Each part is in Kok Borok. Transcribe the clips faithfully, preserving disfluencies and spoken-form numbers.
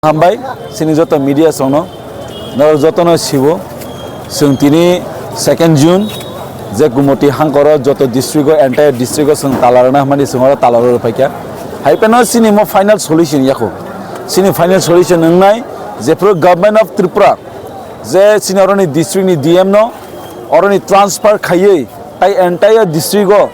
Hambai, chini joto media songno, norok jotono sibo, chwng tini second June, je Gumoti hangkoro joto district o, entire district o chwng tala rwna hwnmani chwng oro tala rw phaikha. Hai phano chini mo final solution yakho. Chini final solution wngnai, jephru Government of Tripura, je chini oroni district ni D M no oroni transfer khaiwi, tai entire district o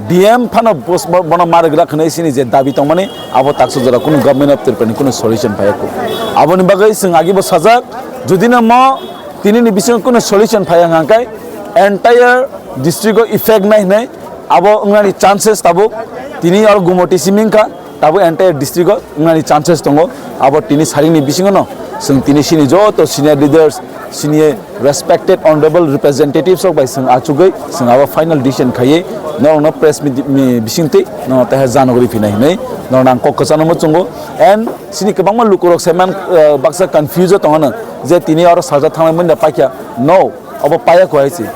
D M phano bos-, bo-, bono ma rwgwlak hwnwi chini je dabi tongmani, abo taksa jora kunu Government of Tripura ni kunu solution phaiya kho. Aboni bagwi chwng agibo sajak, judino mo tinini bisingo kunu solution phaiya hwnkha khe entire district o effect nai hwnwi abo wngnani chances tabuk tini oro Gumoti simi wngkha. Tabuk entire district o wngnani chances tongo. Abo tini saringni bisingono chwng tini chini joto senior leaders, chini respected honorable representatives rok bai chwng achugwi chwng abo final decision khaiwi norokno press meet ni bisingtwi norokno teha janagri phinai hinwi norokno ang kok kwchangno muchungo. And chini kwbangma lukurok saiman, uh, baksa confuse o tongano je tini oro sajak thangnai munda paikha. No, abo paya kho hai se.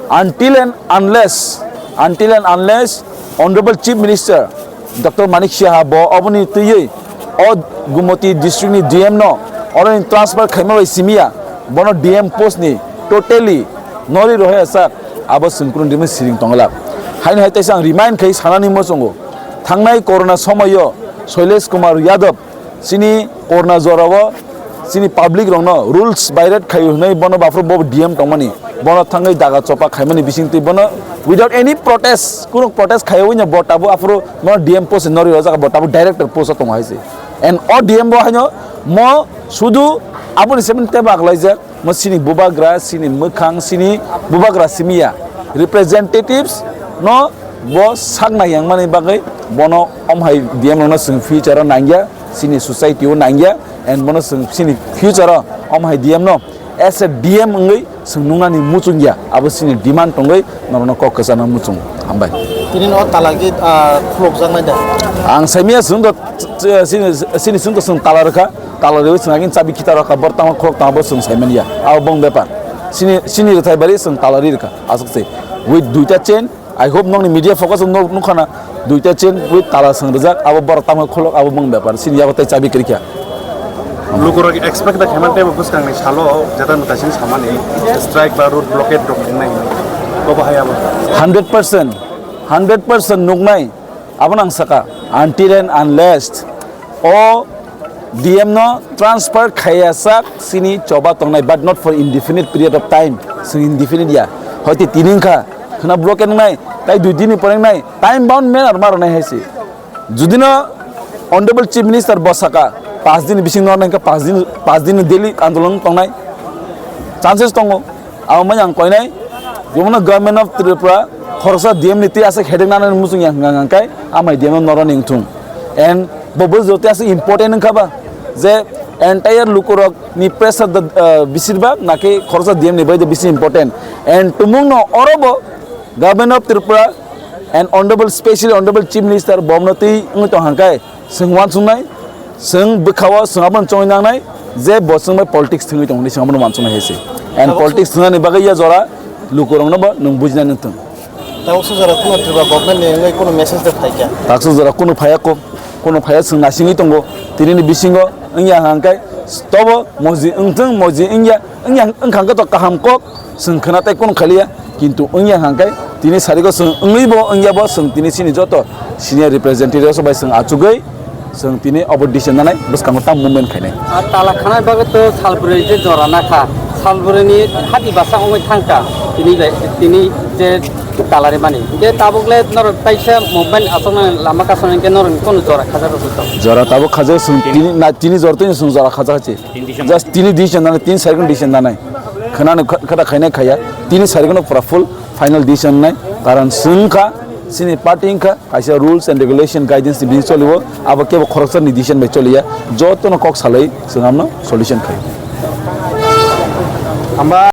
Until and unless, until and unless Honorable Chief Minister Doctor Manik Saha bo oboni twiwi o Gumoti district ni D M no oroni transfer khaima bai simiya, bono D M post ni totally nori rohaya sak, abo chwng kunu dimi siring tongla. Haino hai teisa ang remind khai sanani muchungo, thangnai corona somoyo Shailesh Kumar Yadav chini corona jorao chini public rokno rules violate khai hwnwi bono baphuru bo D M tongmani, bono thangwi daga chopa khaimani bisingtwi bono without any protest, kunu protest khaiwi no bo tabuk aphuru bono D M post nori rojak, bo tabuk director post o tongo hai se. And o D M bo haino mo sudu aboni seven teba aklaijak, mo chini bubagra, chini mwkhang, chini bubagra simiya representatives no bo sak nai yang mani bagwi bono om hai D M rokno chwng future o nangya, chini society o nangya, and bono chwng chini future o om hai D M no as a D M wngwi chwng nungnani muchungya, abo chini demand tongwi norokno kok kwchangno muchung. Hambai. Tini no talagi, ah, khulokjaknai da? Ang saimanya chwng to, ch-, ch-, chini, chini chwng to chwng tala rwkha, tala rwwi chwng agin chabi khita rwkha, bor tamo khulok tamo bo chwng saimanya, abo bong bepar. Chini, chini rwthai bari chwng tala ri rwkha, aswk se. With duita chain, I hope nokni media focus no nukha na, duita chain with tala seng rijak, abo borok tamo khulok, abo bong bepar, sini yago tei chabi kwrwikha. Lukurok expect da khaimani teibo bwskangni salo jeta mwtaising samani strike ba road blockade rok khengnai hinwi. Bobo hai abo. Hundred percent, hundred percent nuknai, abo nang saka, until and unless o D M no transfer khaiya sak sini choba tongnai, but not for indefinite period of time. Sing indefinite ya. Hoite tini wngkha, khna blockade wngnai, tai dui dini pore wngnai, time bound manner ma rwnai hai se. Judino Honorable Chief Minister bo saka, pas dini bising no hwnka, pas din, pas dini daily andolon tongnai chances tongo. Abo mai ang koinai, jomono Government of Tripura khoroksa D M ni twi aswk headache nanani muchung ya hwnka hwnka khe, amai D M no noroni wngthung. And bo bo joto aswk important wngkha ba, je entire lukurok ni pressure da, ah, bisir ba, naki khoroksa D M ni bai de bisi important. And tumung no oro bo Government of Tripura and Honorable, specially Honorable Chief Minister bomno twi wngwi tong hwnka khe, Chwng uansuknai, chwng bwkhao chwng abono chongwi nangnai je bo chwng bai politics thwngwi tongo hinwi chwng abono uansuknai hai se. And tabuk politics thwngnani bagwi ya jora lukurokno bo nwng bujinani wng thung. Tabuk se jora kuno Tripura government ni wngwi kuno message de phaikha? Taksa jora kuno phaiya ko, kuno phaiya chwng nasingwi tongo. Tinini bisingo wngya hwnkhe tobo moji wngthung, moji wngya, wngya wngkha hwnkhe to kaham kok. Chwng khwna tei kunu khaliya, kintu wngya hwnkhe tini sarigo chwng wngwi bo wngya bo chwng tini chini joto senior representative rok bai chwng achugwi chwng tini obo decision nanai bwskango tamo movement khainai. A tala khanai bagwi to salbrwi je jora nakha, salbrwi ni hati basa wngwi thangkha tini bai, tini je tala rimani. Je tabuk le norok kaisa movement aswknani lama kasonai khe norok kunu jora khajak rw. Jora tabuk khajak chwng tini na tini jora tini chwng jora khajak se. Just tini decision nanai, tini sarigo decision nanai. Khwnani kha-, khata khainai khaya. Tini sarigo no pura full final decision nai. Karon chwng kha, chini party wngkha, kaisa rules and regulation guidance ni bini choliwo. Abo kebo khoroksa ni decision bai choliya. Joto no kok salai, chwng amno solution khai. Hamba.